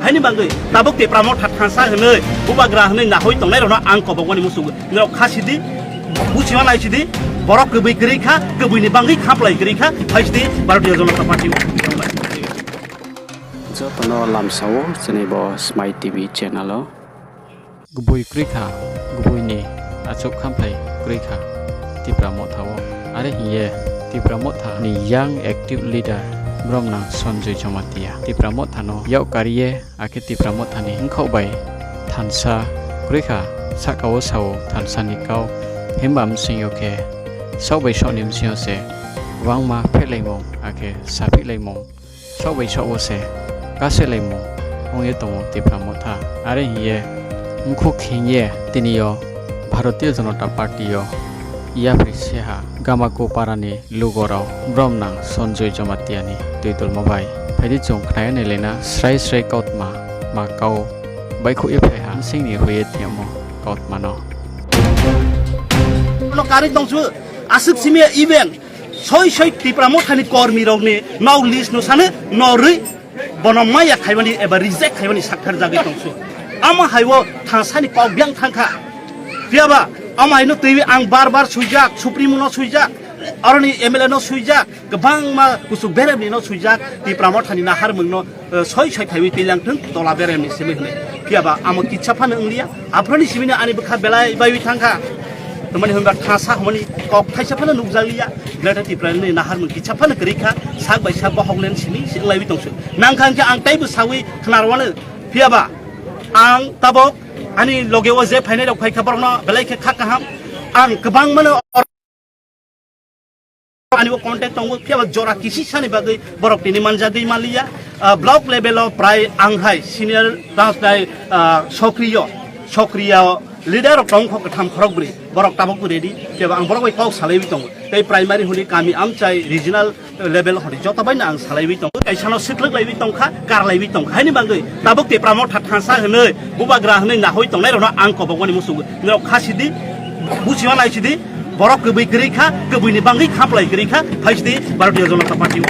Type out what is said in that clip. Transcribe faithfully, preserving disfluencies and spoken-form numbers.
Aini bagwi tabuk Tipra Motha thansa hwnwi, bubagra hwnwi nahoi tongnai rokno ang kobokmani muchungo. Norok kha sidi, buchima nai sidi, borok kwbwi kwrwi kha, kwbwi ni bagwi khaplai kwrwi kha, phai sidi Bharatiya Janata Party o. Jotono lamsao chini bo Smai T V channel o. Gboi kwrwi kha, gboi ni achouh khamphlai kwrwi kha Tipra Motha o. Are hing ye Tipra Motha ni young active leader bromnang Sanjoy Jamatia Tipra Motha no yak kari ye, akhe Tipra Motha ni bkhaoh bai thansa kwrwi kha, sahka wo sa ou thansa ni kau, himba bsing yo khe saoh bai saoh ni bsing yo se gbangma phehlaimung akhe saphihlaimung, saoh bai saoh wo se kasehlaimung ong ye tong ou Tipra Motha. Are hing ye mkhu khing ye tini yo Bharatiya Janata Party yo yaphai se ha Gamako para ni lugo rao bromnang Sanjoy Jamatia ni tui dulmo bai. Phai di chung khnai nai lai na srai srai kautma, ma kau baihkhouh ye phai ha bsing ni hoih ye tongmo kautma no. No kari tong su, aswk simi ya event, soi soi Tipra Motha ni kormi rok ni nok list no sano, no rwi, bono maya khaimani eba reject khaimani sakthar jagwi tong su. Amo hai o thansa ni kok biang thang kha. Phiyaba amo hai no twiwi ang bar bar suijak, Supremo no suijak, aroni M L A no suijak, kwbangma kuchuk berem ni no suijak, Tipra Motha ni naharmung no, eh, soi soi khaiwi twilang thung, tola berem ni simi hwnwi. Phiyaba amo kisa phano wngliya, aphro ni simi no ani bwkha belai baiwi thang kha. Tamani hwnba thansa hwnmani kok thaisa phano nukjak liya, Greater Tipra ni naharmung kisa phano kwrwi kha, sak bai sak bohok len simi se wnglaiwi tong su. Nang kha hwnkhe ang teibo sawi khna rwano, phiyaba ang tabok ani loge o je phainai rok phai kha, borok no belai khe kha kaham. Ang kwbangma no ani bo contact tongo, phiyaba jora kisisa ni bagwi borok tini manjagwi manliya. Ah, block level o prai ang hai senior rajnai, ah, sokriyo, sokriyo leader rok tong kho kwtham khorok bwrwi, borok tabok ready, phiyaba ang borok bai kok salaiwi tongo. Tei primary hwnwi kami amchai regional level hwnwi joto bai no ang salaiwi tongo. Kaisa no swklwk laiwi tong kha, kar laiwi tong kha. Haini bagwi tabuk Tipra Motha thansa hwnwi, bubagra hwnwi nahoi tongnai rok no ang kobokmani muchungo. Norok kha sidi, buchima nai sidi, borok kwbwi kwrwi kha, kwbwi ni bagwi khaplai kwrwi kha, phai sidi Bharatiya Janata Party o.